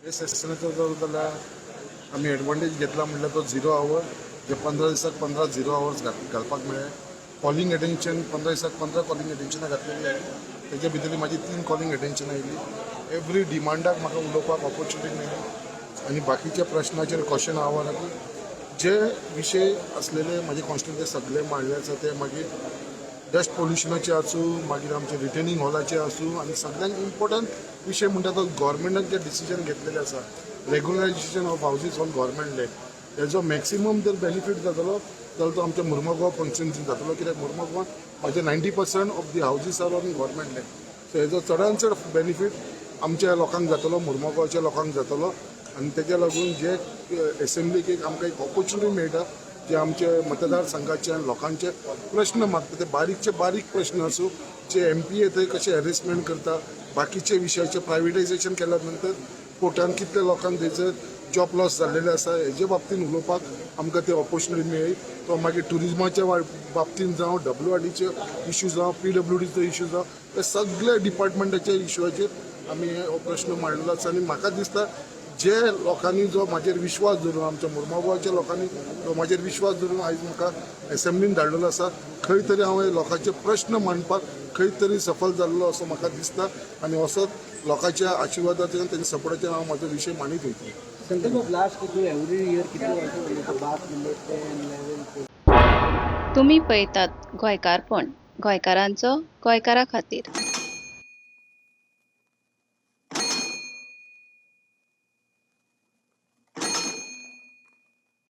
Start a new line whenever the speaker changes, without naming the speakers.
हे सेशनाचो जर जाल्यार आमी एडवांटेज घेतला म्हणल्यार तो झिरो our, जे 15 दिसाक 15 झिरो आवर्स घालपाक मेळ्ळे. कॉलिंग एटेन्शन, 15 दिसाक 15 कॉलिंग एटेन्शनां घातलेली आनी तेजे भितरली म्हाजी 3 कॉलिंग एटेन्शन आयली. एवरी डिमांडाक म्हाका उलोवपाक ऑपॉर्च्युनिटी मेळ्ळी आनी बाकीच्या प्रश्नाचेर क्वेश्चन आवराक जे विशय आसलेले म्हाजे कॉन्स्टिट्युएन्सी सगळे मांडले आसा. ते मागीर डस्ट पोल्युशनाचे आसूं, मागीर आमचे रिटेनिंग हॉलाचे आसूं आनी सगळ्यांत इम्पॉर्टंट विशय म्हणटा तो गव्हर्मेंटान जे डिसिजन घेतलेले आसा, regularization of houses on government land, हेजो मॅक्सिमम जर बेनिफीट जातलो जाल्यार तो आमच्या मुर्मगांव कॉन्स्टिट्युएन्सीन जातलो, कित्याक मुर्मगांवांत म्हाजे 90% of the houses are on government land. So हेजो चडान चड बेनिफीट आमच्या लोकांक जातलो, मुर्मगांवच्या लोकांक जातलो. आनी तेज्या लागून जे एसेंब्लीक एक आमकां एक ऑपॉर्च्युनिटी मेळटा, जे आमचे मतदारसंघाचे आनी लोकांचे प्रश्न मागता, ते बारीकचे बारीक प्रश्न आसूं, जे एमपीए थंय कशें हॅरेसमेंट करता, बाकीचे विशयाचे प्रायवेटायझेशन केल्या नंतर पोर्टान कितले लोकांक थंयसर जॉब लॉस जाल्लेले आसा, हेजे बाबतीन उलोवपाक आमकां ते ऑपॉर्च्युनिटी मेळ्ळी. तो मागीर ट्युरिजमाच्या बाबतीन जावं, डब्ल्यू आर डीचे इशू जावं, पीडब्ल्यूडीचो इशू जावं, ते सगळे डिपार्टमेंटाच्या इशूचेर आमी हो प्रश्न मांडलेलो आसा. आनी म्हाका दिसता, जे लोकांनी जो म्हाजेर विश्वास धरून, आमच्या मुर्मगांवच्या लोकांनी जो म्हाजेर विश्वास धरून आयज म्हाका एसेंब्लीन धाडलेलो आसा, खंय तरी हांव हे लोकांचे प्रश्न मांडपाक खंय तरी सफल जाल्लो असो म्हाका दिसता. आनी असोच लोकांच्या आशिर्वादाचेर, तेंच्या सपोर्टाचेर हांव म्हाजो विशय मांडीत वयतलो.
संकल्प, लास्ट किती एव्हरी इयर किती बात 10, 11?
तुमी पळयतात गोंयकारपण, गोंयकारांचो गोंयकारा खातीर.